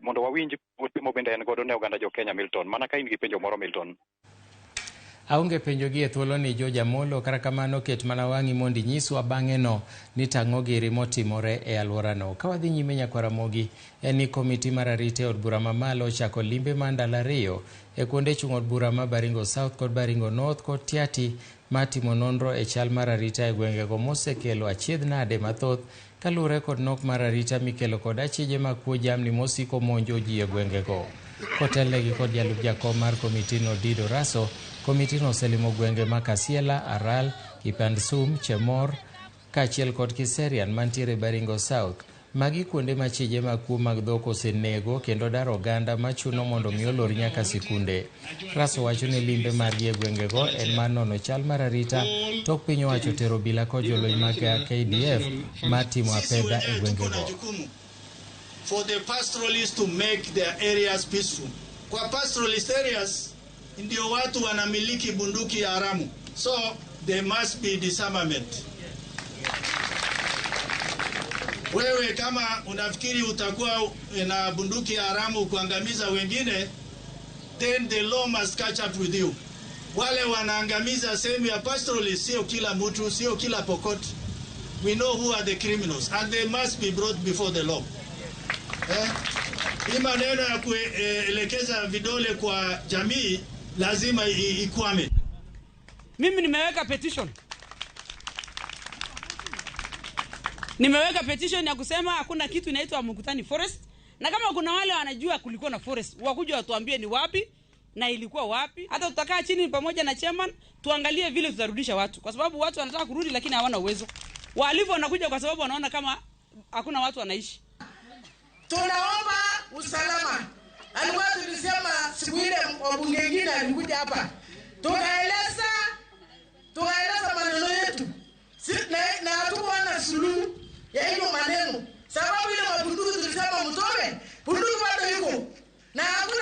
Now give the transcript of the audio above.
Mondo wawinj ote mobende en godo ne oganda jo Kenya Milton. Mana ka in gi penjo moro, Milton. Aonge penjo gi e thuolo ni George Amolo, kata kamano ket mana wang'i mondo inyiswa bang'e no ni tang'o giri motimore e alworano. Ka wadhi nyime nyakwar Ramogi, en ni komiti mar arita e od bura mamalo ochako limbe mar ndalo 2 e kuonde chung' od bura ma Baringo South kod Baringo North kod Tiaty mar timo nonro e chal mar arita e gwengego mosekelo achiedh nade mathoth kaluwore kod nok mar arita mikelo kod achije mag kuo jamni mosiko monjo ji e gwengego. Kotelnegi kod jalup jakom mar komitino Dido Raso, komitino oselimo gwenge ma Kasiela, Aral, Kipandsum, Chemor kaachiel kod Kiserian mantiere Baringo South. Magi kuonde ma chije mag kuo mag dhok osenego kendo daro oganda machuno mondo mi olor nyaka sikunde. Raso wacho ni limbe margi e gwengego en mar nono chal mar arita tok piny owacho tero obila kod jolweny mag KDF mar timo apedha e gwengego. For the pastoralists to make their areas peaceful. Kwa pastoralist areas ndio watu wanamiliki bunduki ya haramu. So there must be disarmament. Wewe kama unafikiri utakuwa na bunduki ya haramu kuangamiza wengine, then the law must catch up with you. Wale wanaangamiza sehemu ya pastoralist sio kila mtu, sio kila Pokot. We know who are the criminals and they must be brought before the law. Hii maneno ya kuelekeza vidole kwa jamii lazima ikwame. Mimi nimeweka petition. Nimeweka petition ya kusema hakuna kitu inaitwa Mukutani Forest, na kama kuna wale wanajua kulikuwa na forest, wakuja watuambie ni wapi na ilikuwa wapi. Hata tutakaa chini pamoja na chairman tuangalie vile tutarudisha watu, kwa sababu watu wanataka kurudi lakini hawana uwezo. Wahalifu wanakuja kwa sababu wanaona kama hakuna watu wanaishi. Tunaomba usalama. Alikuwa tulisema siku ile wabunge wengine alikuja hapa, tukaeleza maneno yetu. Na hatukuona suluhu ya hiyo maneno, sababu ile mabunduki tulisema mtoe bunduki bado iko na hakuna.